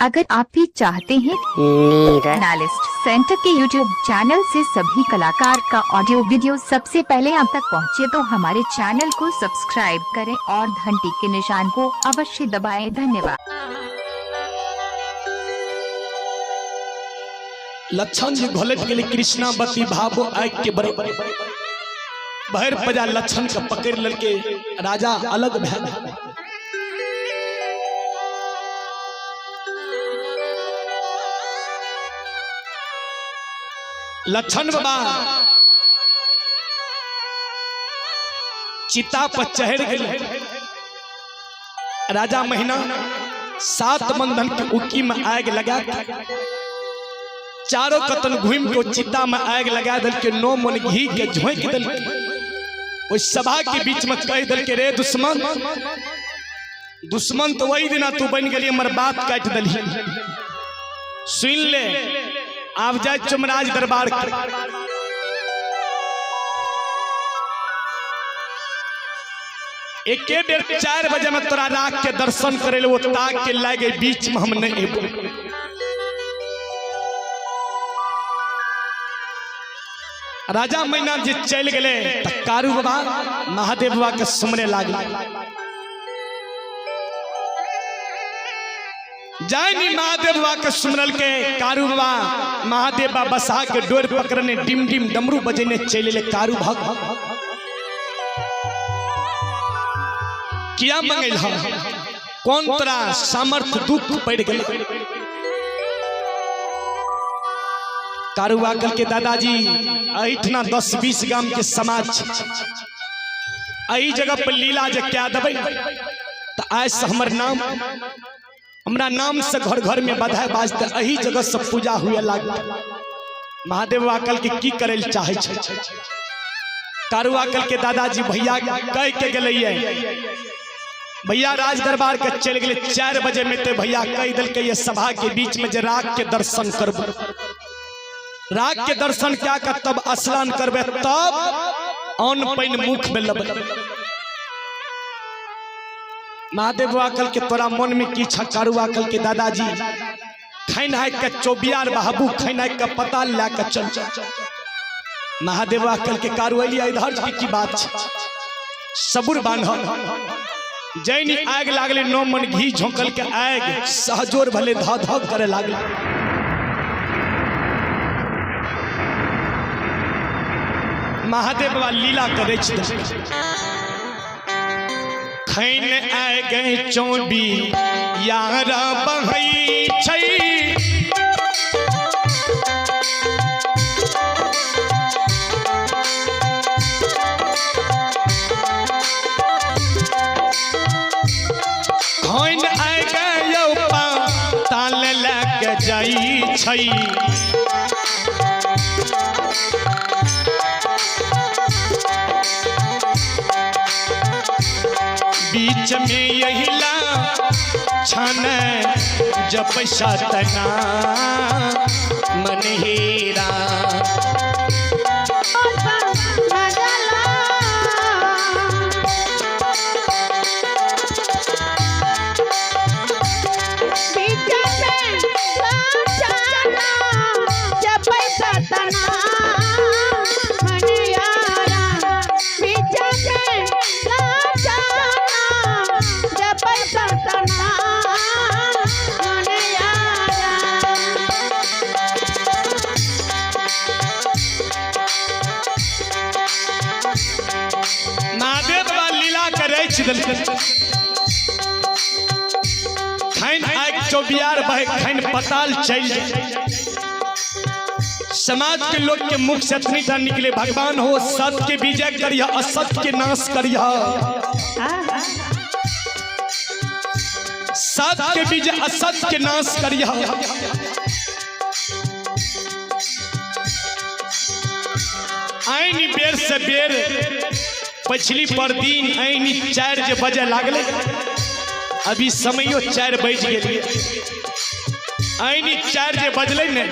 अगर आप भी चाहते हैं नीरज एनालिस्ट सेंटर के YouTube channel से सभी कलाकार का ऑडियो वीडियो सबसे पहले आप तक पहुंचे तो हमारे चैनल को सब्सक्राइब करें और घंटी के निशान को अवश्य दबाएं। धन्यवाद। लक्षण जी घोलट गेलै कृष्णावती भावो आगि के बड़े भरि पजा लक्षण के पकड़ लेलकै। राजा अलग भए गेल। लक्षण बाबा चिता पर चढ़ गेल। राजा महीना 7 बंधन के उकी में आग लगा के चारों कतन घूम के चिता में आग लगा दल के 9 मन घी के झोंक दल। उस सभा के बीच में कह दल के रे दुश्मन, दुश्मन तो वही दिना तू बन गेली, हमर बात काट दलही। सुन ले, आप जाए चुमराज दरबार के। एके बेर 4 बजे में तोरा राख के दर्शन करे ले, वो ताक के लागे बीच में हम नहीं एबो। राजा मैना जी चल गए त कारू बाबा महादेव बाबा के सुमरे लागल। जानी महादेव बाबा के सुमरल के कारू बाबा महादेव बाबा बसा के डोर पकड़ने डिम डिम डमरू बजेने चल ले। कारू भक्त किया मंगल हम, कौन तोरा सामर्थ दुख पड़ गए। कारू आकल के दादाजी एहिठना 10-20 गाम के समाज एहि जगह पर लीला जे क्या देबै त आइ से हमर नाम, हमरा नाम से घर घर में बधाई बाजते, एहि जगह से पूजा हुए लागल। महादेव आकल के की करे ले चाहे छै। कारू आकल के दादाजी भैया कह के गेलैये, भैया राज दरबार के चल गेलै 4 बजे में। ते भैया कह देलकै ये सभा के बीच में जे राग के दर्शन करबो, राग के दर्शन क्या कर तब स्नान करबे, तब अन्न पानि मुख में लेबै। महादेव आकल के तोरा मन में की छ। कारू आकल के दादाजी खैन हाक के चौबियार बाबू खैन हाक के पता ला के चल। महादेव आकल के कारू अलिया इधर के की बात छ, सबुर बान्ह। जैनी आग लागले 9 मन घी झोंकल के आग सहजोर भले ध ध करे लागले। महादेव बाबा लीला करे छै। खैन आए गए चौबी यार बहै छै, खैन आए गए ताल लग जाई छै। बीच में यहिला छन जप सतना मन हीरा। महादेव बाबा लीला करे खैन आग चौबियार बहे खैन पताल चल जाए। समाज के लोग के मुख से इतनी टा निकले, भगवान हो सत्य के विजय करिह, असत्य के नाश करिह। सत्य के विजय असत्य के नाश करिह। आईनी बेर से बेर पछली पर दिन ऐनी 4 जे बजे लागले, अभी समयो 4 बज गेलिए। ऐनी 4 जे बजले ने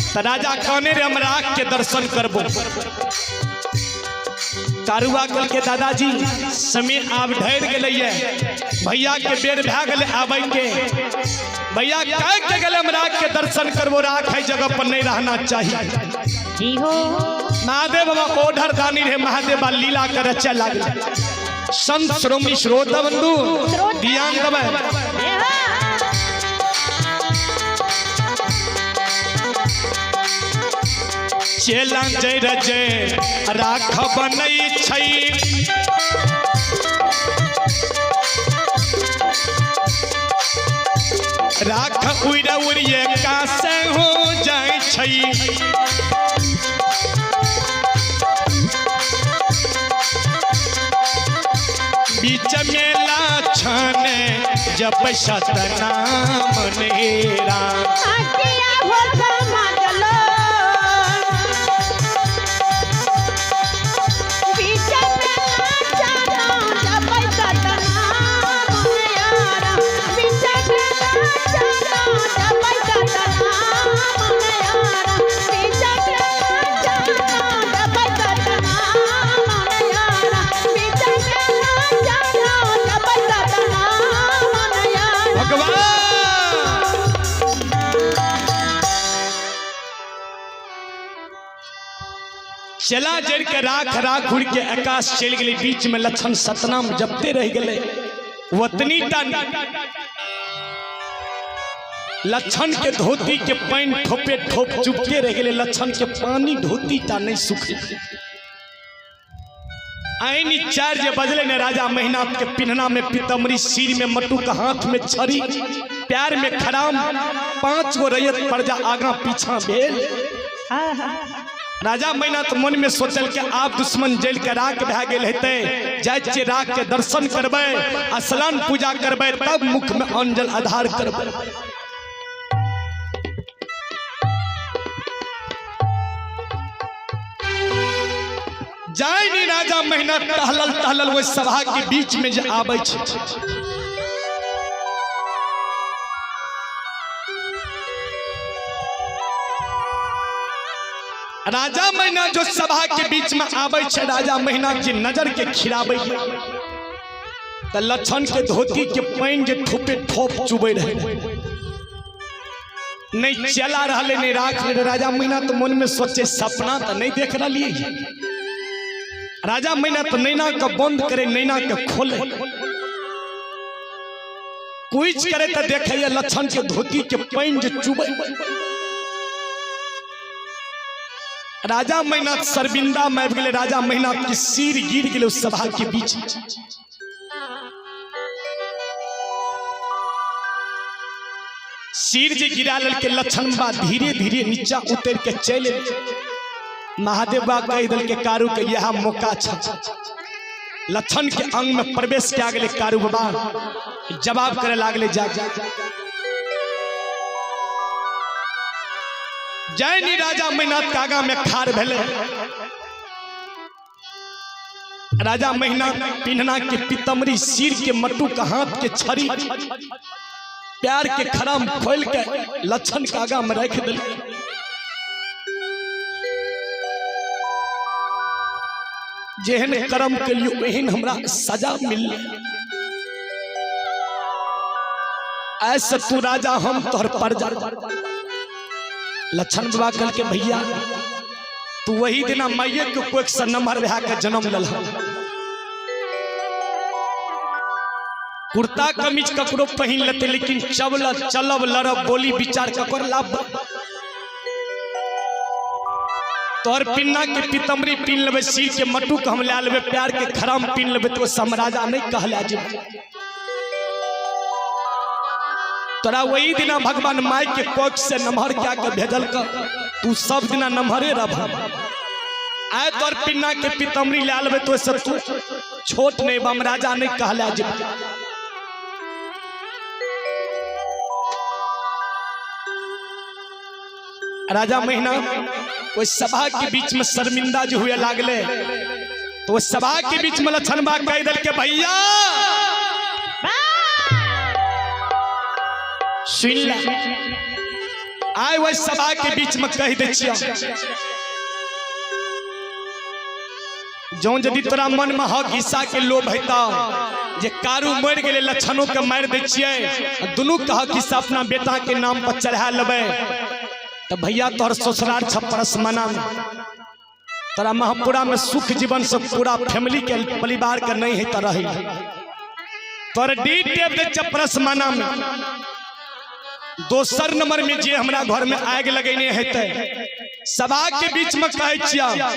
त राजा कहने रे हम राख के दर्शन करबो। कारुआ कल के दादाजी समय आब ढेर गेलैये, भैया के बेर भए गेलै आबै के। भैया कह के गेलै हम राख के दर्शन करबो, राख है जगह पर नहीं रहना चाहिए। जी हो। महादेव बाबा ओढ़र दानी रहे, महादेव बा लीला कर रचे लागल। संत श्रोमणी श्रोता बंधु ध्यान देबै। चेला जय रजय राख बनै छै, राख उड़ उड़िए कासे हो जाइ छै। बीच मेला छने जप सतनाम नेरा। भगवान चला जड़ के राख राख उड़ के आकाश चल गई, बीच में लक्षण सतनाम जपते रह गए। ओतनी टा लक्षण के धोती के पानी ठोपे ठोप चुपते रह गए, लक्षण के पानी धोती टा नहीं सुख। आईनी चार जे बजले ने राजा महिनाथ के पिन्हना में पीतमरी, सिर में मटुक, हाथ में छड़ी, प्यार में खराम, 5 गो रैयत प्रजा आगा पीछा भेल। राजा महिनाथ मन में सोचल के आप दुश्मन जेल के राख भए गेल हेतै, जाइ छियै राख के दर्शन करबै, स्नान पूजा करबै, तब मुख में अंजल आधार करबै। जाय नी राजा महिनाथ टहलल टहलल ओहि सभा के बीच में जे आबै छै। राजा महिना जो सभा के बीच में आबै छै, राजा महिना के नजर के खिराबै त लक्षण के धोती के पानि जे ठोपे ठोप चुबै रहे, नहीं चला रहले नहीं राख रहे। राजा महिना तो मन में सोचे सपना तो नहीं देख रही। राजा महिना तो नैना के बंद करे, नैना के खोले, कुछ करे तो देखे लक्षण के धोती के पानि जे चुबै। राजा महिनाथ शर्मिंदा में आबि गेलै, राजा महिनाथ के सिर गिर गेलै उस सभा के बीच। सिर जे गिरा लेलकै लक्षण बा धीरे धीरे नीचा उतर के चलि महादेव बा कहि देलकै कारू के यह मौका छ। लक्षण के अंग में प्रवेश कए गेलै कारू बाबा, जवाब करे लागले जा जैनी राजा महिनाथ के आगा में खार भेलै। राजा महिनाथ पिन्हना के पीतमरी, सिर के मटुक, हाथ के छड़ी, प्यार के खराम खोल के लक्षण के आगा में रख दिल। जेहन कर्म के लिए ओहन हमरा सजा मिलल। ऐसे तू राजा हम तोहर प्रजा। लक्षण बाबा कल के भैया तू वही दिना माइये के कोख से नमहर भए के जन्म लल। कुर्ता कमीज ककरो पहिन लेते, लेकिन चबल चलब लड़ब बोली विचार ककर लाभ। तोहर पिन्ना के पीतमरी पिन लेबै, सिर के मटुक हम ले लेबै, प्यार के खराम पिन लेबै, तो समराजा नहीं कहला जेबै। तोरा वही दिना भगवान माई के कोख से नमहर क्या के भेजल कर, तू सब दिना नमहरे रह। आए तोर पिन्ना के पीतमरी ले लेबै तो सब तू छोट नहीं बम राजा नहीं कहला जेबै। राजा महिना वो सभा के बीच में शर्मिंदा जो हुए लागले, तो वो सभा के बीच में लक्षण बा कह दल के भैया सुन ले, आए वह सभा के बीच में कह दे छियो जौं यदि तोरा मन में हक हिस्सा के लोभ हेता जे कारू मरि गेलै, लक्षणों के मारि दै छियै, आ दुनू के हक हिस्सा अपना बेटा के नाम पर चढ़ा लेबै, तऽ भैया तोहर ससुरार छ परसमना में, तोरा महपुरा में सुख जीवन से पूरा फैमिली के परिवार के नहीं है रही। तोहर डी टेप दे छ परसमना में। दोसर नंबर में जे हमरा घर में आग लगेने हेतै, सभा के बीच में कहै छियै।